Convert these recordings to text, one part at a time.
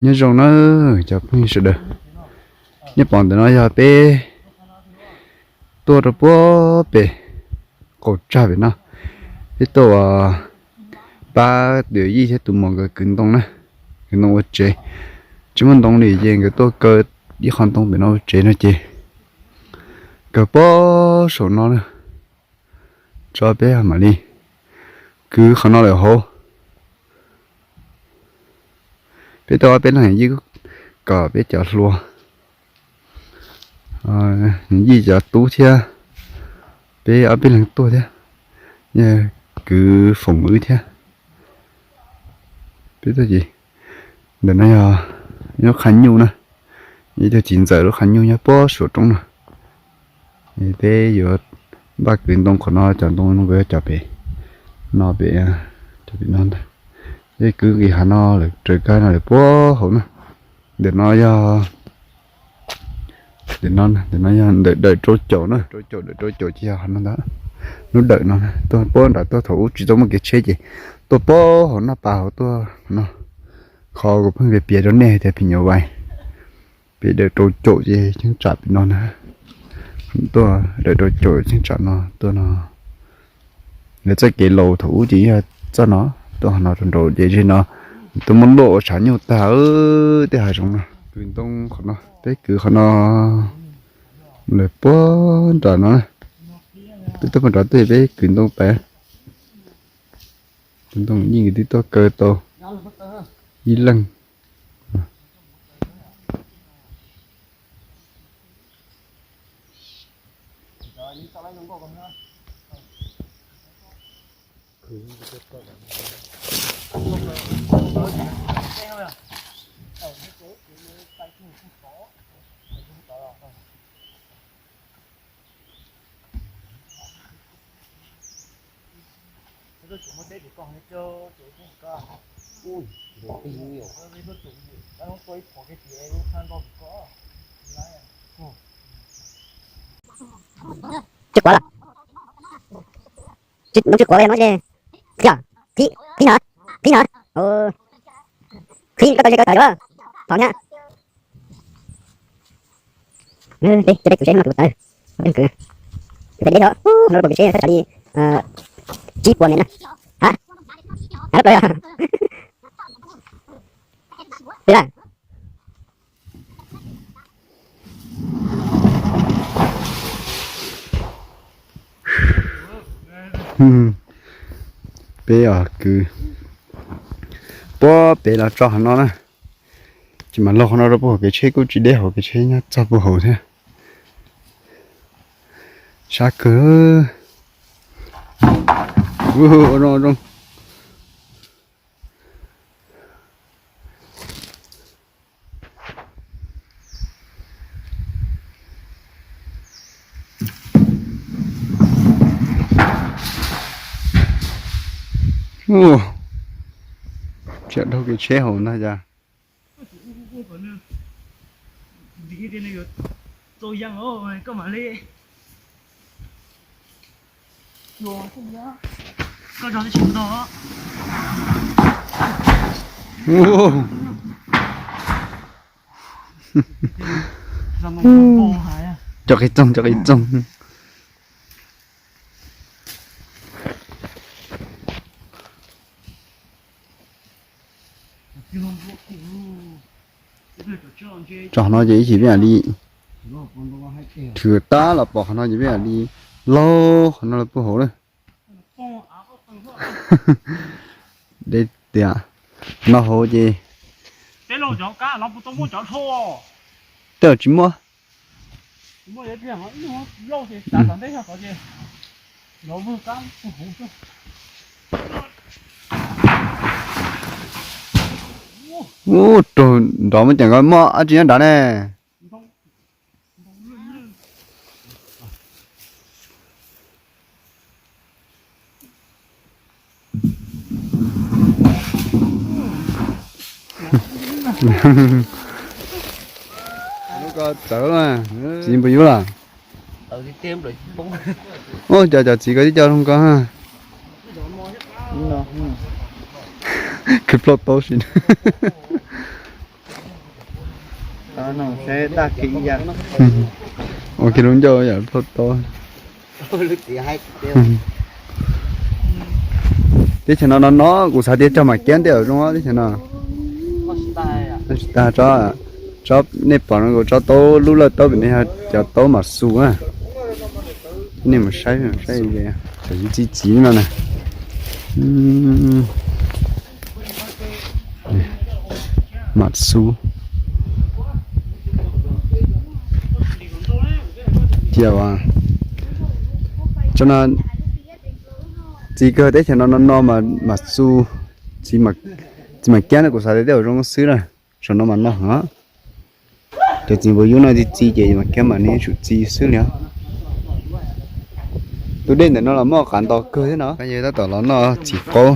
Nyob zoo na cov phooj ywg sawv daws, nej pom ntawm no yog peb tuaj rau puag pem qaum tsag pem no, peb tuaj pab tus yij thiab tus muam nkawd kwv ntoo na, kwv ntoo ua tsev. Tsis muaj ntoo li ces nkawd tuaj kaw ib qho ntoo pem no ua tsev no ces kaw puag saum no na, tso peb mam li kwv qhov no lawm hauv. Peb tuaj ob peb leeg yij kom peb cov hluas, yij cov tub thiab peb ob peb leeg tuaj thiab, kwv foom wb thiab. Peb tuaj ces ntawm no yog lub qhov nyuj na, ib tug txiv ntxawm lub qhov nyuj nyob puag saum roob no. Peb yuav npaj kwv ntoo qhov no, cov ntoo no nkawd cov pem no, pem cov pem no ntag. Peb kwv nqis hav no lawm, raws kab no lawm puag hauv na. Ntawm no yog, ntawm no, ntawm no yog ntawm dawm rau caum na, rau caum, dawm rau caum ces yog hav no ntag. Lub dawm no tuaj puag nram tuaj, thaum ub tsis tau muaj kev tsheb ces tuaj puag hauv Naj Pas hauv tuaj no. Qhov kuv pheej piav piav rau nej tias phim nyuj vais, pem dawm rau caum ces cheeb tsam pem no na. Tuaj dawm rau caum cheeb tsam no tuaj no. Lawv txoj kev laus thaum ub ces yog txoj no, tuaj hav no rau nraud ces zej no tuaj muab luaj ua tshav nyuj tag tej hav zoov no. Kwv ntoo qhov no, peb kwv qhov no lawm puag nram no, peb tuaj puag nram tej peb kwv ntoo pem. Kwv ntoo yeej kwv tij tuaj kaw tau ib leeg. Tsis quav los? Tsis, no tsis quav no ces, yog, qhib, qhib no, qhib no. Qhib koj tau ntshe koj tawm yuav, thov thiab. Peb, peb kwv tsheb no tus tawv, peb kwv, peb deb xyov, no pom kev tsheb thaj tsam li tsib puas mev na. Ha, ha, peb, peb, peb os kwv puag pem los tso hav no na. Tsis mam laug qhov no rau puag hauv kev tsheb, kuj tsis deb hauv kev tsheb, nyob txog puag hauv thiab. Sab kawg. Ua zoo, ua zoo. Tsiam dhau kev tsheb hauv ntag cas. Cov qis txoog, cov qis txoog. Tso qhov no ces ib chim peb mam li, rhwv tab los pom qhov no ces peb mam li laug qhov no los puag hauv lawm. Deb tiag. No hauv ces tej zaum tsis muaj. Ub, raug nrov muaj ceem nkaus, muaj dab tsi nyob nrad ne. Txawv, txiv npawg yub lawm. Ub, cov, cov txiv ko tib co zoo ko. Khwv plaub tau si. Ua kiag lub ncauj yam plhauj to. Teb chaws no no no kuv xav tias cog mam kiab ntej zoo teb chaws no. Tsis tag tsob, tsob nej pom no kuv tsob taub lub lawj taub pem no yog cov taub mam xu na. Nej mus saib saib cov txiv txiv no na. Mam xu cia tso no. Txiv kawg teb chaws no no no mas mam xu, txiv mam kiab no kuv xav tias tej zaum zoo xwb na. Saum no mas no heev. Cov txiv npua yub no txi txi ces mam kiab mam neb tsum txi xwb li. Tus dej ntawm no los muaj qav nto kawg thiab no. Yog tab tom los noj txiv qaub,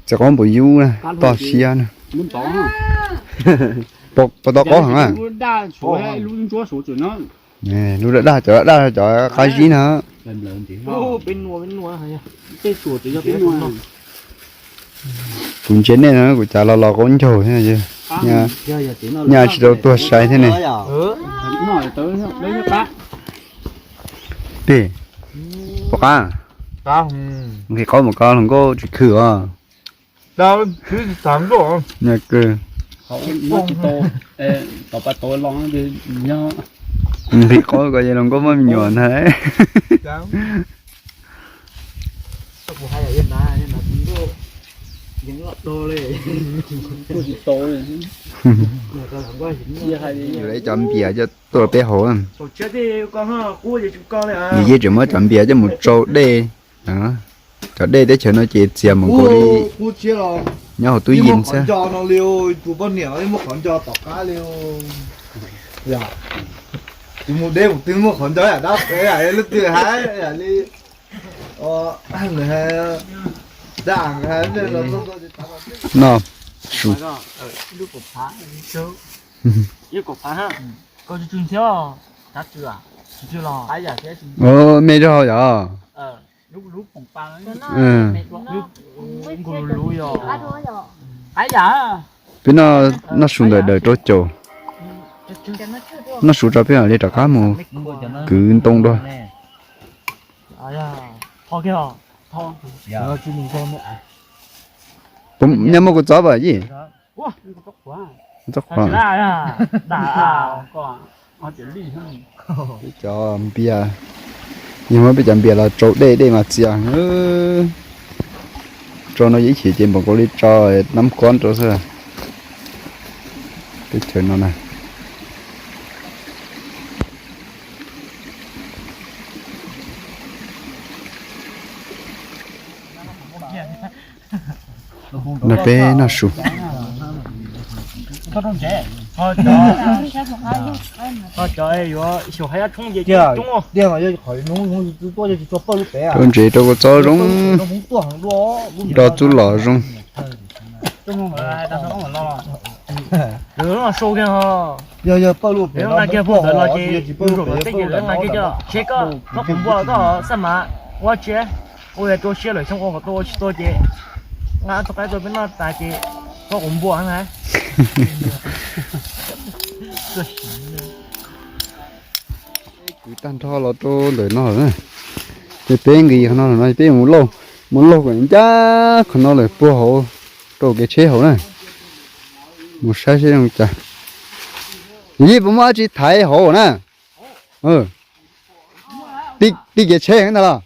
txiv qaub npua yub toj siab na. Puas tau qaub heev a? Lub daj daj cov daj cov qab zib na. Kuv ntsia nej no kuv cas los los qaub ncaug thiab, nyaj tsis tau tuag sai thiab ne. Pem, puas qab? Nqhis qaub mus koj hluas nkauj tsis khwm os. Nqhis qaub ko ces hluas nkauj muaj me nyuam ntag. Yuav ib cov npias coj tuaj peb haus. Yus yeej tseem muab cov npias coj mus tsau dej. Cov dej teb chaws no ces txias mus nkaus li nyob hauv tub yees xwb. Tus mus deb mus twg muaj qhov ncauj yam dab pem lub twg hais li. No, su. Me zog yog. Peb no noj su ntawm daws rau caum. Noj su tso peb mam li rov qab mus kwv ntoo dua. Nyob muaj kuv txob pas yij. Txob qhuav. Cov npias, yog muab peb cov npias los tsau dej, dej mas txias. Tso no ib chim ces npaum nkaus li tso nab kob rau xwb. Teb chaws no na. No peb noj su. Rau ntsev rau kua txob zoo, rau txuj lom zoo. Tsheb koj txhob quav npua koj xab mas ua tsi, ua yog rau siab lawm xyoo ua kom tuaj ua tsis tuaj ces nqa txoj qaib tuaj peb noj tas ces txhob quav npua na. Kwv tag nrho los rau ntawm no lawm na. Ces peb nqis qhov no lawm no peb mus lauj, mus lauj kom ncaj qhov no lawm puag hauv rau kev tsheb hauv na. Mus saib seb zoo cas. Yij puas muaj dab tsi thaiv hauv na? Tij kev tsheb ntag los?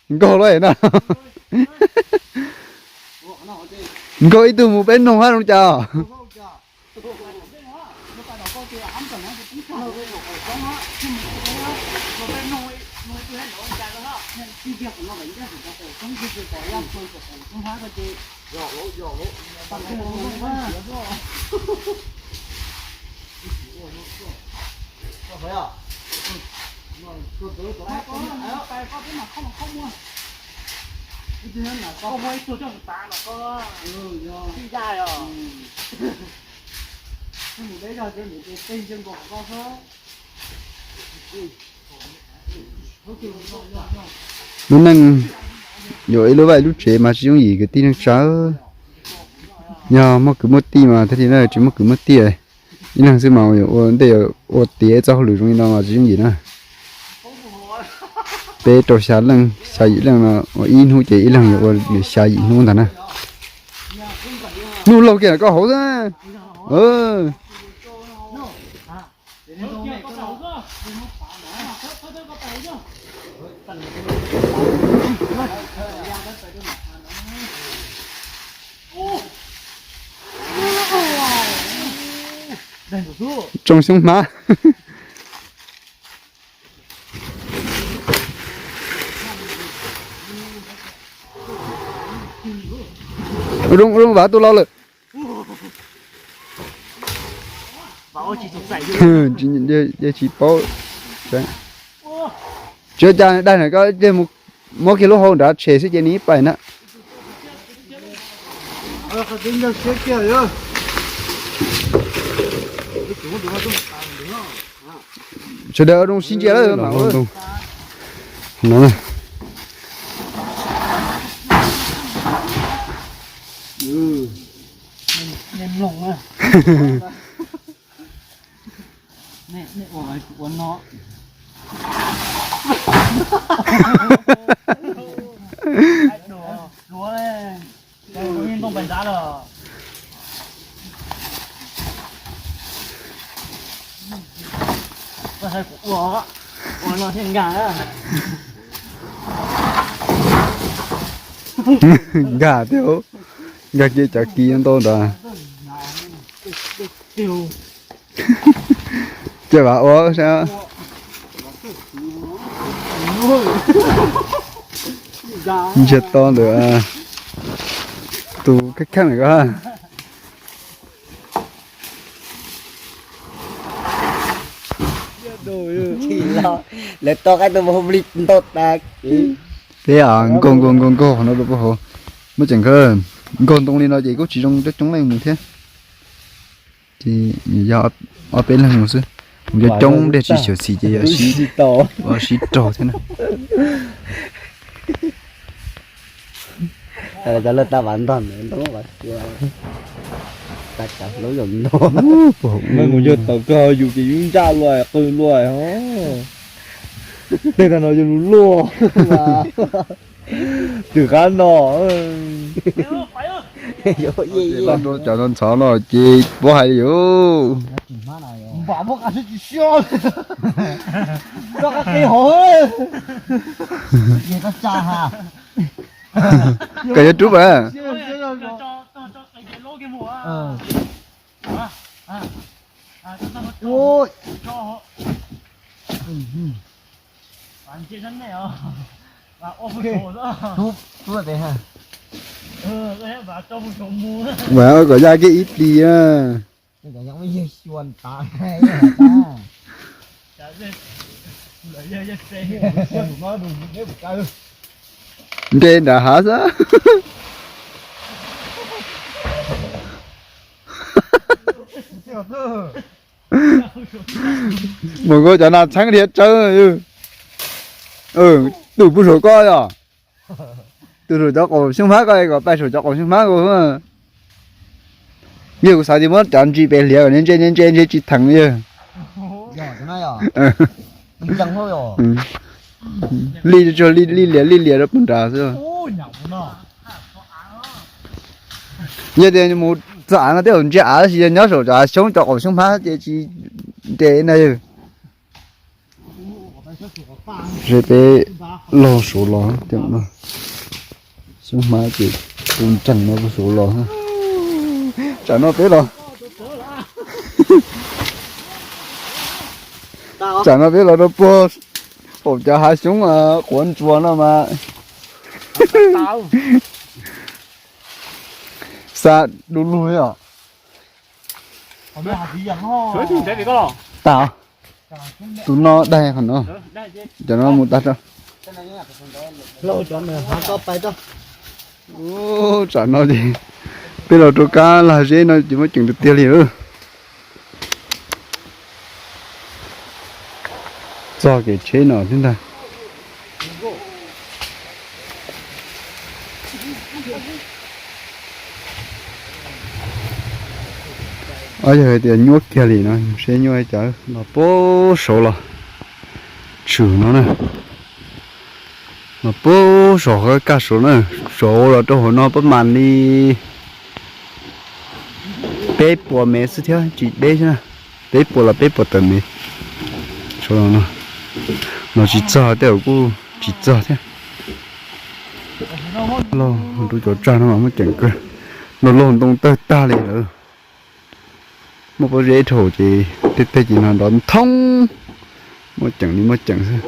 Nkaug lawm na. Nkaug ib tug mus peb noog hab zoo cas. Lub neej yuav ib lub vaj ib lub tsev mas tsis yooj yim kwv tij neej tsa. Yog muaj kwv muaj tij mas thiaj li na, tsis muaj kwv muaj tij Ib leeg xwb mas yuav ua ntej ua tiav txoj hauj lwm zoo li no mas tsis yooj yim na. Peb rau xya leej xya yim leej no ua ib hnub ces ib leeg yuav ua xya yim hnub ntag na. Nuj laug kiag koj hauv xwb. Tsoo xyoob hmab. Zoo, zoo, Vam tus los lawm. Tsis paub. Tsis ua cas, daig na koj muab kiag lub hau nrad tshem xwb ces nws pais na. Sawv daws ua zoo sib ntsia lawm mas. Nkag thiab, nkag kiag cov kis ntau ntawd. Ces Vam ua saib. Ntsiag to ntawm tus kheej kheej ko. Lawv tau qaib tus mus hu plig ntau tas. Peb nkaug nkaug nkaug nkaug qhov no rau puag hauv. Muab tseem nkaug ntoo li no ces kuj tsis zoo coob coob leej mus thiab. Ces yog ob peb leeg mus xwb. Mus coob coob dej tsis xyuam xim ces yog sib raug thiab na. Cov lawv tab vam ntog ntoo, tab cov hlub zoo ntog. Mus yog tau kawg yus ces yus ntsaj luaj qw luaj. Tej tag no yog lus luaj. Twm qab no. Cov no ntxhov no ces puab hais li yus. Koj yuav rub a. Vam kom yaj kiag ib plis na. Nres nram hav xwb. Mus nkaus cov nas txheeb dhia tsawb. Tus puag saum koj yog. Tus saum cov qaum xyoob hmab ko kom pais saum cov qaum xyoob hmab nkaus. Yog kuv xav tias muab cov ntsis pem hliav kom ntse ntse ntse ntse tsis theev yog. Li tsuag li liam li liam rau puag nrad xwb. Yog tias mus txam no tej zaum ntsia av, tab sis yog nyob saum cov xyoob cov qaum xyoob hmab ces tsis nres na. Peb laug suav los, xyoob hmab ces tus nreeg no suav los. Tsam no peb los, tsam no peb los rau puag hauv cov hav xyoob quav ntsuas no mas xa du lug os. Tas, tus no daig qhov no, cov no mus tag. Tsam no ces peb los rau kab lag zeb no ces muab ceem tiag tiag li. Txog kev tsheb no thiab ntag. Yog hais tias nyuaj kiag li no, seb nyuaj cas los puag saud los tshwm no na. Los puag saud qhov kaj saud na, saud los rau hauv no pab mam li peb puas mev xwb thiab tsis deb thiab na. Peb puas los peb puas tawm mev. Saud los no, los tsis txog tej zaum kuj tsis txog thiab. Los rau cov tsag no mas muaj ceem kawg, los los ntoo tawg tag li lawm. Muaj pob zeb dhau ces tej teg ces no nrov nthoob, muaj ceem li muaj ceem xwb.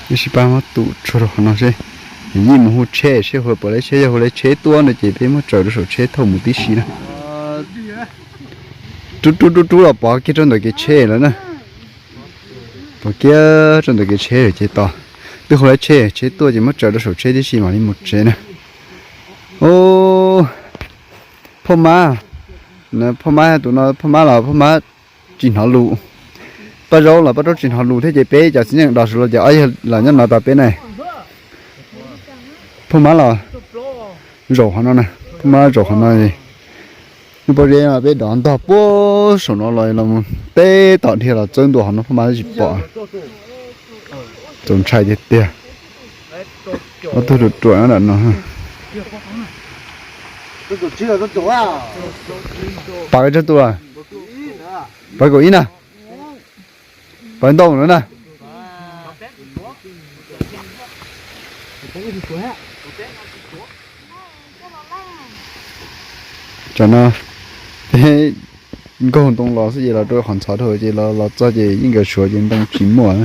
Ib sij pab muab tus tso rau qhov no seb, yij mus hu tsheb seb hu puas lawv tsheb, yog hu lawv tsheb tuaj no ces peb muab tsaws rau saum tsheb thauj mus tib si na. Rub rub rub rub los pov kiag rau ntawm kev tsheb lawm na. Pov kiag rau ntawm kev tsheb lawm ces tos, twb hu lawv tsheb, tsheb tuaj ces muab tsaws rau saum tsheb tib si mam li mus tsev na. Phauj Mab, phauj Mab tus no phauj Mab los phauj Mab tsis hnov lus. Paj Zaub los Paj Zaub tsis hnov lus thiab ces peb cov txiv neej dos saud los ces ob yawg los nyob no tos peb na. Phauj Mab los zaum qhov no na, phauj Mab zaum qhov no. Lub pob zeb no peb dov ntog puag saum no los los mus teb tom dhia los txawb ntua qhov no phauj Mab tsis pom. Txaus ntshai tiag tiag. Ob tug ruam ruam nyob nram no. Pab tsawg tus lawm? Pab kaum ib na. Pab ntau lawm na. Tsam no peb nkaug ntoo los xwb ces los rau qhov ntxhov dhau ces los los txog ces yeej nkawd suav ces ntoo tsis muaj.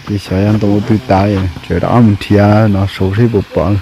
Ces xyov yog ntoo ua twg tas, tseem rov qab mus nrhiav no saud seb puas pom.